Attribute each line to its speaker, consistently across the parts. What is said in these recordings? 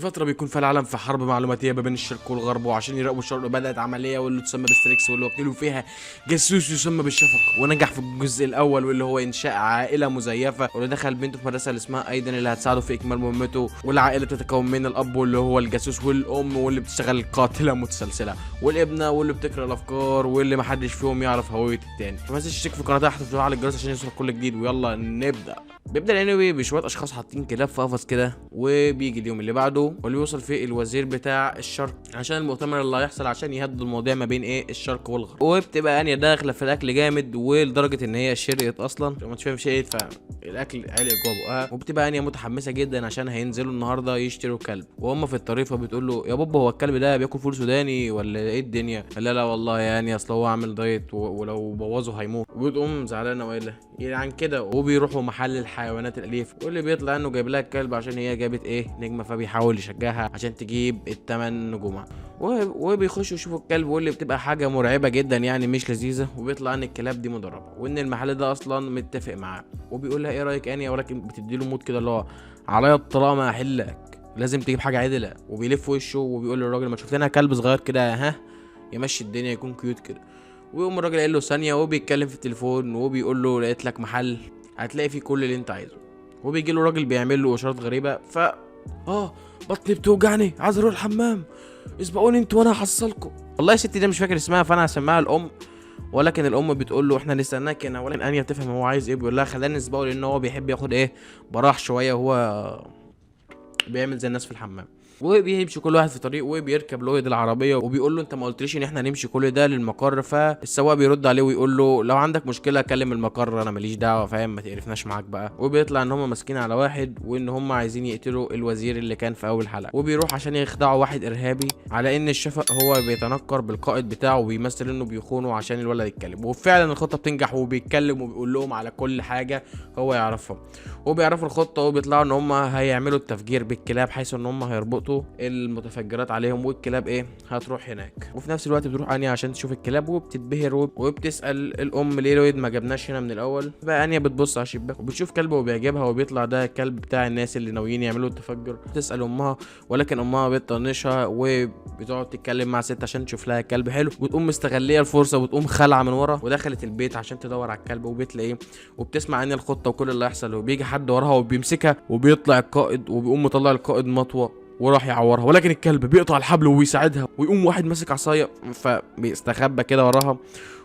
Speaker 1: فترة بيكون فيها العالم في حرب معلوماتية ما بين الشرق والغرب، وعشان يراقبوا الشرق بدأت عملية واللي تسمى بستريكس، واللي وكلوا فيها جاسوس يسمى بالشفق، ونجح في الجزء الأول واللي هو إنشاء عائلة مزيفة، واللي دخل بنته في مدرسة اللي اسمها أيدن اللي هتساعده في إكمال مهمته. والعائلة بتتكون من الأب واللي هو الجاسوس، والأم واللي بتشتغل قاتلة متسلسلة، والابنة واللي بتقرأ الأفكار، واللي محدش فيهم يعرف هوية التاني. فما تنساش تشترك في القناة تحت وتفعل الجرس عشان يوصلك كل جديد. ويلا نبدأ. بيبدا الانمي بشوية اشخاص حاطين كلاب في قفص كده، وبيجي اليوم اللي بعده واللي بيوصل فيه الوزير بتاع الشرق عشان المؤتمر اللي هيحصل عشان يهدوا المواضيع ما بين ايه الشرق والغرب. وبتبقى انيا داخله في الاكل جامد، ولدرجه ان هي شرقت اصلا لو ما فاهم شرقت، فالاكل علق جوه بقها. وبتبقى انيا متحمسة جدا عشان هينزلوا النهارده يشتروا كلب، وهم في الطريق فبتقول له يا بابا هو الكلب ده بياكل فول سوداني ولا ايه الدنيا؟ لا لا والله يعني اصل هو عامل diet ولو بوظه هيموت. وبتقوم زعلانة وقايله يعني كده. وبيروحوا محل الحيوانات الاليفة، واللي بيطلع انه جايب لها الكلب عشان هي جابت ايه نجمه، فبيحاول يشجعها عشان تجيب الثمان نجومه. وبيخشوا يشوفوا الكلب، واللي بتبقى حاجة مرعبة جدا يعني مش لذيذة. وبيطلع ان الكلاب دي مدربه، وان المحل ده اصلا متفق معاه. وبيقول لها ايه رايك انيا، ولكن بتدي له mood كده اللي هو عليا الطلاق ما احلك، لازم تجيب حاجة عدله. وبيلف وشه وبيقول للراجل ما تشوف لنا كلب صغير كده ها يمشي الدنيا يكون cute كده. ويقوم الراجل قايل له ثانية، وبيتكلم في التليفون وبيقول له لقيت لك محل هتلاقي فيه كل اللي انت عايزه. وبيجي له راجل بيعمل له اشارات غريبة، ف بطني بتوجعني عايز اروح الحمام، اسبقوني انتوا وانا هحصلكم. والله يا ستي ده مش فاكر اسمها فانا هسميها الام. ولكن الام بتقول له احنا نستناك هنا، ولكن انيا بتفهم هو عايز ايه، بيقول لها خلينا نسبقه لان هو بيحب ياخد ايه براح شوية وهو بيعمل زي الناس في الحمام. وبيمشي كل واحد في طريق، وبيركب لويد العربية وبيقول له انت ما قلتليش ان احنا هنمشي كل ده للمقر. فالسواق بيرد عليه ويقول له لو عندك مشكلة كلم المقر، انا ماليش دعوه فاهم، ما تقرفناش معاك بقى. وبيطلع ان هم ماسكين على واحد، وان هم عايزين يقتلوا الوزير اللي كان في اول حلقة. وبيروح عشان يخدعوا واحد ارهابي على ان الشفق هو بيتنكر بالقائد بتاعه وبيمثل انه بيخونه عشان الولد يتكلم. وفعلا الخطة بتنجح، وبيتكلم وبيقول لهم على كل حاجة هو يعرفها، وبيعرفوا الخطة. وبيطلعوا ان هم هيعملوا التفجير بالكلاب، حيث ان هم هيربطوا المتفجرات عليهم والكلاب ايه هتروح هناك. وفي نفس الوقت بتروح انيا عشان تشوف الكلاب، وبتتبهر وبتسال الام ليه لويد ما جبناش هنا من الاول. بقى انيا بتبص على الشباك وبتشوف كلب وبيعجبها، وبيطلع ده كلب بتاع الناس اللي ناويين يعملوا التفجر. بتسال امها، ولكن امها بتطنشها وبتقعد تتكلم مع ست عشان تشوف لها كلب حلو، وتقوم مستغليه الفرصة وتقوم خلعه من ورا ودخلت البيت عشان تدور على الكلب. وبتلاقيه وبتسمع ان الخطة وكل اللي هيحصل، وبيجي حد وراها وبيمسكها، وبيطلع القائد وبيقوم مطلع القائد مطوه وراح يعورها، ولكن الكلب بيقطع الحبل وبيساعدها، ويقوم واحد ماسك عصاية فبيستخبى كده وراها.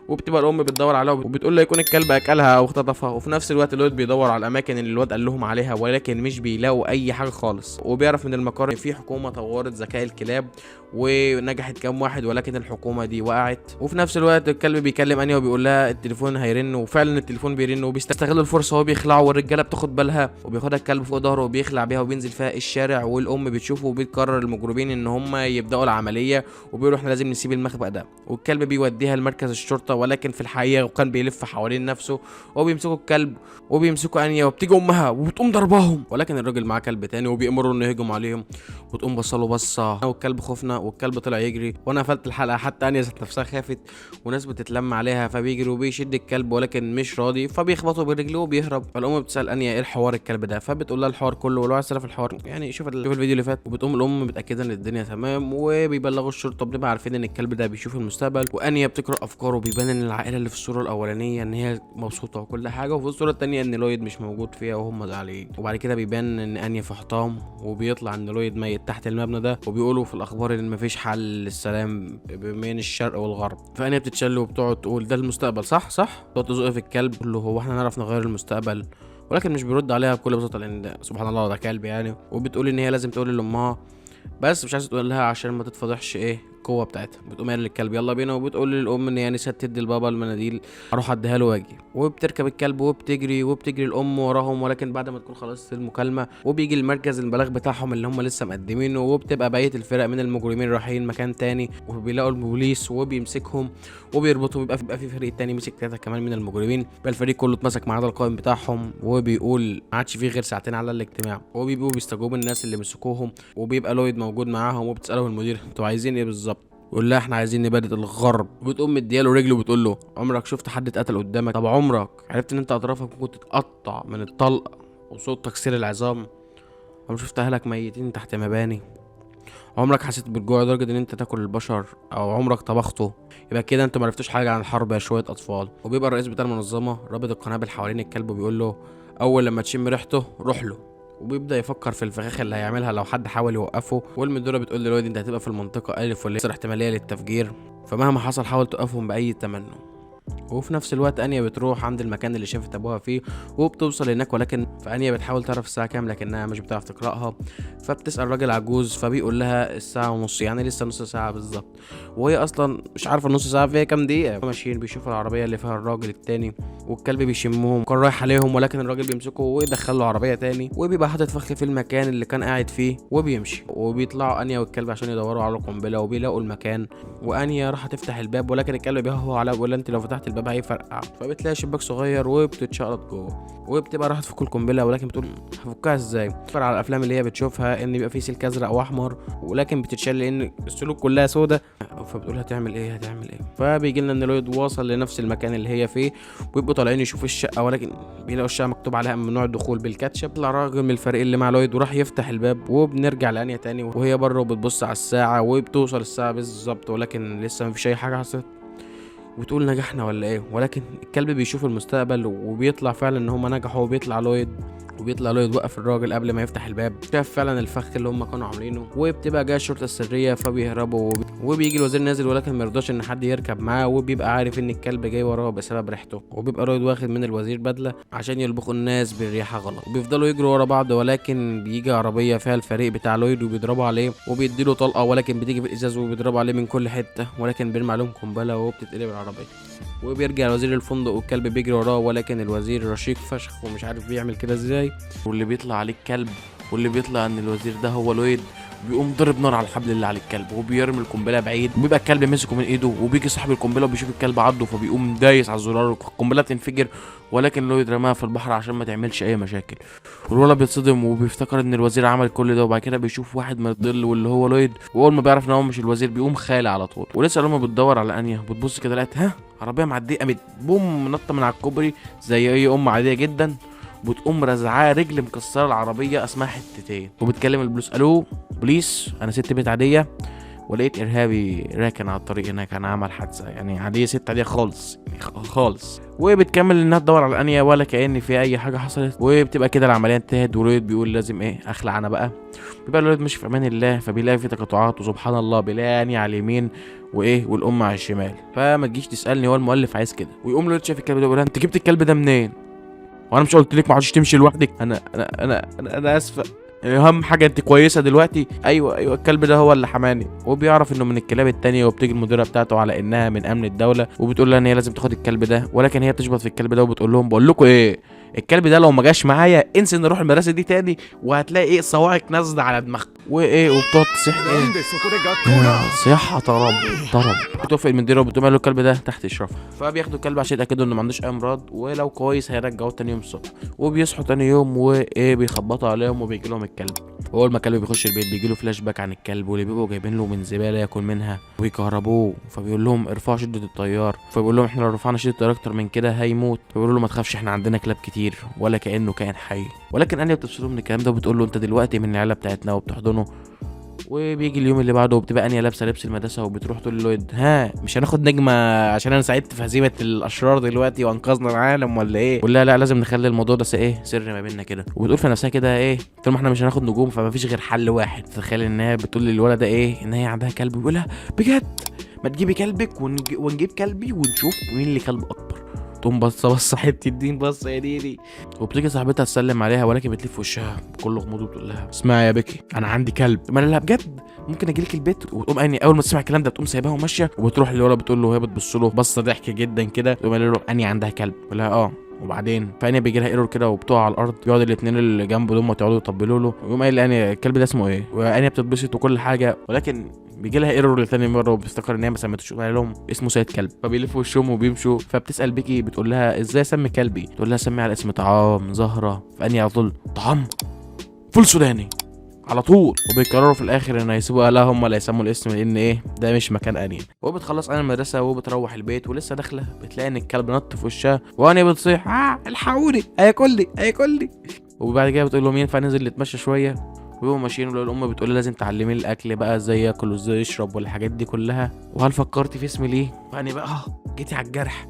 Speaker 1: وبتبقى الام بتدور عليها وبتقول له يكون الكلب اكلها او اختطفها. وفي نفس الوقت الواد بيدور على الاماكن اللي الواد قال لهم عليها، ولكن مش بيلاقوا اي حاجة خالص. وبيعرف من المقر ان في حكومة طورت ذكاء الكلاب ونجحت كام واحد، ولكن الحكومة دي وقعت. وفي نفس الوقت الكلب بيكلم انيا وبيقول لها التليفون هيرن، وفعلا التليفون بيرن، وبيستغل الفرصة وبيخلعه، والرجاله بتاخد بالها، وبياخدها الكلب فوق ظهره وبيخلع بيها وبينزل فيها الشارع. والام بتشوفه وبتقرر المجرمين ان هم يبداوا العملية، وبيقولوا احنا لازم نسيب المخبأ ده. والكلب بيوديها لمركز الشرطة، ولكن في الحقيقة وكان بيلف حوالين نفسه، وبيمسكوا الكلب وبيمسكوا انيا، وبتيجي امها وبتقوم ضرباهم، ولكن الراجل معاه كلب تاني وبيأمروا انه يهجم عليهم، وتقوم بصله بصة والكلب خفنا، والكلب طلع يجري. وانا قفلت الحلقة حتى انيا ذات نفسها خافت وناس بتتلم عليها، فبيجري وبيشد الكلب ولكن مش راضي، فبيخبطه برجله وبيهرب. فالام بتسال انيا ايه الحوار الكلب ده، فبتقول لها الحوار كله، ولو عايز تعرف الحوار يعني شوف الفيديو اللي فات. وبتقوم الام متاكدة ان الدنيا تمام، وبيبلغوا الشرطة، بنبقى عارفين ان الكلب ده بيشوف المستقبل. وانيا بتقرا افكاره، بيبان ان العائلة اللي في الصورة الاولانية ان هي مبسوطة وكل حاجة، وفي الصورة الثانية ان لويد مش موجود فيها وهم زعلانين. وبعد كده بيبان ان انيا في حطام، وبيطلع ان لويد ميت تحت المبنى ده، وبيقولوا في الاخبار ان مفيش حل للسلام بين الشرق والغرب. فانيا بتتشل وبتقعد تقول ده المستقبل صح صح، تقعد تزق في الكلب تقول له هو احنا نعرف نغير المستقبل، ولكن مش بيرد عليها بكل بساطة لان ده سبحان الله ده كلب يعني. وبتقول ان هي لازم تقول لامها، بس مش عايزه تقول لها عشان ما تتفضحش ايه القوة بتاعتها. بتقوم قايله للكلب يلا بينا، وبتقول للام ان هي نسيت تدي لبابا المناديل، اروح اديها له واجي. وبتركب الكلب وبتجري، وبتجري الام وراهم، ولكن بعد ما تكون خلصت المكالمة وبيجي المركز البلاغ بتاعهم اللي هم لسه مقدمينه، وبتبقى بقية الفرق من المجرمين رايحين مكان تاني، وبيلاقوا البوليس وبيمسكهم وبيربطهم. بيبقى في فريق تاني مسك 3 كمان من المجرمين، بقى الفريق كله اتمسك ما عدا القائم بتاعهم، وبيقول ما عادش فيه غير ساعتين على الاجتماع. وبيبقوا بيستجوبوا الناس اللي مسكوهم، وبيبقى لويد موجود معاهم، وبتسالهم المدير انتوا عايزين ايه بالظبط؟ يقول لها احنا عايزين نبادل الغرب. وبتقوم مدياله رجله وبتقول له عمرك شفت حد اتقتل قدامك؟ طب عمرك عرفت ان انت اطرافك ممكن تتقطع من الطلقة وصوت تكسير العظام؟ عمرك شفت اهلك ميتين تحت مباني؟ عمرك حسيت بالجوع لدرجة ان انت تاكل البشر او عمرك طبخته؟ يبقى كده انتوا معرفتوش حاجة عن الحرب يا شوية اطفال. وبيبقى الرئيس بتاع المنظمة رابط القنابل حوالين الكلب وبيقول له اول لما تشم ريحته روح له. وبيبدا يفكر في الفخاخ اللي هيعملها لو حد حاول يوقفه. والمديره بتقول للويد انت هتبقى في المنطقة الف واللي احتمالية للتفجير، فمهما حصل حاول توقفهم باي ثمن. وفي نفس الوقت انيا بتروح عند المكان اللي شافت ابوها فيه وبتوصل هناك، ولكن فانيا بتحاول تعرف الساعة كام لكنها مش بتعرف تقراها، فبتسال راجل عجوز فبيقول لها الساعة ونص، يعني لسه نص ساعة بالظبط، وهي اصلا مش عارفه النص ساعة فيها كام دقيقة. ماشيين بيشوفوا العربية اللي فيها الراجل التاني والكلب بيشمهم، كان رايح عليهم ولكن الراجل بيمسكه ويدخله العربية تاني، وبيبقى حاطط فخ في المكان اللي كان قاعد فيه وبيمشي. وبيطلعوا انيا والكلب عشان يدوروا على القنبلة وبيلاقوا المكان، وانيا راح تفتح الباب ولكن الكلب بيهوى عليها وبيقول لها انت لو فتحت الباب هيفرقع، فبتلاقي شباك صغير وبتتشقلط جوه، وبتبقى راحت تفك القنبلة ولكن بتقول هفكها ازاي؟ بتفكر على الافلام اللي هي بتشوفها ان بيبقى فيه سلك ازرق واحمر، ولكن بتتشال لان السلوك كلها سودة، فبتقول هتعمل ايه هتعمل ايه. فبيجي لنا ان لويد وصل لنفس المكان اللي هي فيه، ويبقوا طالعين يشوفوا الشقة ولكن بيلاقوا الشقة مكتوب عليها ممنوع الدخول بالكاتشب. طلع راجل من الفريق اللي مع لويد وراح يفتح الباب، وبنرجع لانيا تاني وهي بره وبتبص على الساعة وبتوصل الساعة بالظبط، ولكن لسه مفيش اي حاجة حصلت، وتقول نجحنا ولا ايه. ولكن الكلب بيشوف المستقبل وبيطلع فعلا ان هما نجحوا، وبيطلع لويد وقف الراجل قبل ما يفتح الباب، شاف فعلا الفخ اللي هم كانوا عاملينه، وبتبقى جاية الشرطة السرية فبيهربوا، وبيجي الوزير نازل ولكن ما يرضاش ان حد يركب معاه، وبيبقى عارف ان الكلب جاي وراه بسبب ريحته، وبيبقى لويد واخد من الوزير بدله عشان يلبخوا الناس بالريحه غلط، وبيفضلوا يجروا ورا بعض، ولكن بيجي عربية فيها الفريق بتاع لويد وبيضربوا عليه وبيديله طلقه، ولكن بتيجي في الازاز وبيضربوا عليه من كل حتة، ولكن بيرمي عليهم قنبلة وبتتقلب العربية. وبيرجع الوزير الفندق والكلب بيجري وراه، ولكن الوزير رشيق فشخ ومش عارف بيعمل كده ازاي، واللي بيطلع عليه الكلب واللي بيطلع ان الوزير ده هو لويد، بيقوم ضرب نار على الحبل اللي على الكلب وبيرمي القنبلة بعيد، وبيبقى الكلب مسكه من ايده، وبيجي صاحب القنبلة وبيشوف الكلب عضه فبيقوم دايس على الزرار والقنبله بتنفجر، ولكن لويد رماها في البحر عشان ما تعملش اي مشاكل. والولد بيتصدم وبيفتكر ان الوزير عمل كل ده، وبعد كده بيشوف واحد من الظل واللي هو لويد، واول ما بيعرف ان هو مش الوزير بيقوم خالي على طول. ولسه لما بتدور على انيا بتبص كده لقت ها عربية معدية، قامت بوم نطه من على الكوبري زي اي ام عادية جدا، بتقوم رزعاه رجل مكسرة العربية اسمها حتتين، وبتكلم البوليس الو بوليس انا ست بيت عادية ولقيت ارهابي راكن على الطريق هناك، انا عمل حادثه، يعني عادية ست عادية خالص يعني خالص. وبتكمل انها تدور على انيا ولا كأن في اي حاجة حصلت، وبتبقى كده العملية انتهت. ولويد بيقول لازم ايه اخلع انا بقى، بيبقى الولد ماشي في امان الله، فبيلاقي في تقاطعات، وسبحان الله بيلاقي انيا على اليمين وايه والام على الشمال، فما تجيش تسالني هو المؤلف عايز كده. ويقوم لويد شايف الكلب ده بيقول انت جبت الكلب ده منين؟ وانا مش قلت لك ما عادش تمشي لوحدك؟ انا انا انا انا, أنا اسفه، اهم حاجة انت كويسة دلوقتي؟ ايوه ايوه الكلب ده هو اللي حماني. وبيعرف انه من الكلاب التانية، وبتيجي المديرة بتاعته على انها من امن الدولة، وبتقول لها ان هي لازم تاخد الكلب ده، ولكن هي بتشبط في الكلب ده وبتقول لهم بقول لكم ايه، الكلب ده لو ما جاش معايا انسى ان اروح المدرسة دي تاني، وهتلاقي ايه صواعق نازله على دماغك وايه، وبتقعد تصيح ايه صياحه طرب طرب. بتوافق المديرة وبتقوم له الكلب ده تحت اشرافها، فبياخدوا الكلب عشان يتاكدوا انه ما عندوش اي امراض، ولو كويس هيرجعوه تاني يوم الصبح. وبيصحوا تاني يوم وايه بيخبطوا عليهم وبيجي لهم الكلب. واول ما الكلب بيخش البيت بيجي له فلاش باك عن الكلب واللي بيبقوا جايبين له من زبالة ياكل منها ويكهربوه، فبيقول لهم ارفعوا شده التيار، فبيقول لهم احنا لو رفعنا شده التيار اكتر من كده هيموت، فبيقولوا له ما تخافش احنا عندنا كلاب كتير، ولا كانه كائن حي. ولكن انيا بتفصله من الكلام ده وبتقول له انت دلوقتي من العيلة بتاعتنا، وبتحضنه. وبيجي اليوم اللي بعده وبتبقى انيا لابسه لبس المدرسة، وبتروح تقول للويد ها مش هناخد نجمه عشان انا ساعدت في هزيمة الاشرار دلوقتي وانقذنا العالم ولا ايه؟ ولا لا لازم نخلي الموضوع ده ايه سر ما بيننا كده. وبتقول في نفسها كده ايه طول ما احنا مش هناخد نجوم فما فيش غير حل واحد. تخيل انها بتقول للولد ده ايه ان هي عندها كلب، بيقولها بجد ما تجيبي كلبك ونجيب كلبي ونشوف مين اللي كلب اكبر. تقوم بصة بصة حتة الدين بصة يا ديدي. وبتيجي صاحبتها تسلم عليها ولكن بتلف وشها بكل غموض وبتقول لها اسمعي يا بكي انا عندي كلب. ما لها بجد ممكن اجي لك البيت؟ وتقوم اني اول ما تسمع الكلام ده بتقوم سايباها وماشية، وبتروح للولد بتقول له وهي بتبص له بصة ضحك جدا كده، تقوم قايله له اني عندها كلب. بيقول لها اه وبعدين؟ فاني بيجي لها error كده وبتقع على الارض، يقعد الاثنين اللي جنبه دول يقعدوا يطبلوا له، ويقوم قايل اني الكلب ده اسمه ايه؟ واني بتتبسط وكل حاجة، ولكن بيجي لها error لتاني مرة وبتفتكر ان هي ما سمتوش، قال لهم اسمه سيد كلب، فبيلفوا وشهم وبيمشوا. فبتسال بيكي بتقول لها ازاي اسمي كلبي؟ تقول لها سميه على اسم طعام زهره. فاني على طول طعام فول سوداني على طول. وبيقرروا في الاخر ان هيسيبوا اهلها هم اللي هيسموا الاسم لان ايه ده مش مكان انيا. وبتخلص انا المدرسة وبتروح البيت، ولسه داخله بتلاقي ان الكلب نط في وشها، وانيا بتصيح الحقوني هياكلني هياكلني. وبعد كده بتقول لهم ينفع ننزل نتمشى شوية؟ وبيبقوا ماشيين، ولو الام بتقول لازم تعلميه الاكل بقى، ازاي ياكل وازاي يشرب والحاجات دي كلها. وهل فكرتي في اسم ليه؟ يعني بقى جيتي على الجرح،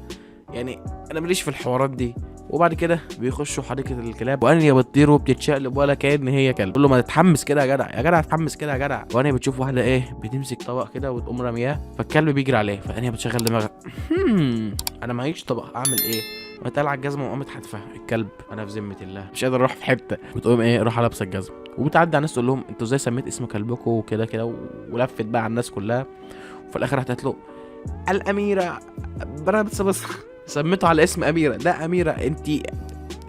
Speaker 1: يعني انا ماليش في الحوارات دي. وبعد كده بيخشوا حديقة الكلاب، وانيا بتطير وبتتشقلب ولا كأن هي كلب. تقول له ما تتحمس كده يا جدع، يا جدع اتحمس كده يا جدع. وانيا بتشوف واحدة ايه بتمسك طبق كده وتقوم رامياه، فالكلب بيجري عليه. فانيا بتشغل دماغها، انا معيش طبق اعمل ايه؟ وتقلع الجزمة وقامت حدفها الكلب. انا في ذمه الله مش قادر اروح في حته. بتقوم ايه راح لابسه الجزمة وبتعدي على الناس تقول لهم انتوا ازاي سميت اسم كلبكم وكده كده، ولفت بقى على الناس كلها. وفي الاخر راحت قالت له الاميرة بس بس سميته على اسم اميره، ده اميره انت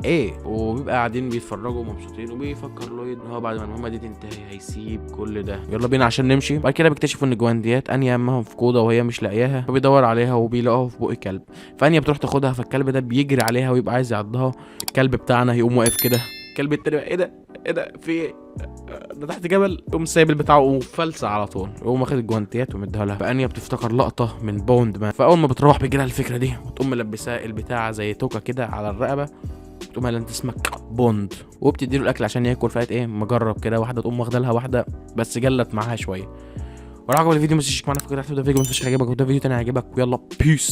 Speaker 1: ايه. وبيبقى قاعدين بيتفرجوا مبسوطين، وبيفكر لويد ان هو بعد ما المهمة دي تنتهي هيسيب كل ده، يلا بينا عشان نمشي. بعد كده بيكتشفوا ان جوانديات انيا مفقودة وهي مش لاقياها، فبيدور عليها وبيلاقوها في بق كلب. فانيا بتروح تاخدها، فالكلب ده بيجري عليها ويبقى عايز يعضها. الكلب بتاعنا يقوم واقف كده، الكلب التاني ايه ده ايه ده في ايه ده تحت جبل، يقوم سايب البتاع وفلسع على طول، يقوم واخد الجوانتيات ومديها لها. فانيا بتفتكر لقطة من بوند مان، فاول ما بتروح بيجي لها الفكرة دي وتقوم ملبساه البتاع زي توكه كده على الرقبة، تقوم قايله انت اسمك بوند، وبتديله الاكل عشان ياكل. فقالت ايه مجرب كده واحدة، تقوم واخده لها واحدة بس جلت معاها شوية. ولو عجبك الفيديو ما تنساش معانا في كده، ده فيديو ما تنساش عجبك، وده فيديو تاني عجبك، ويلا peace.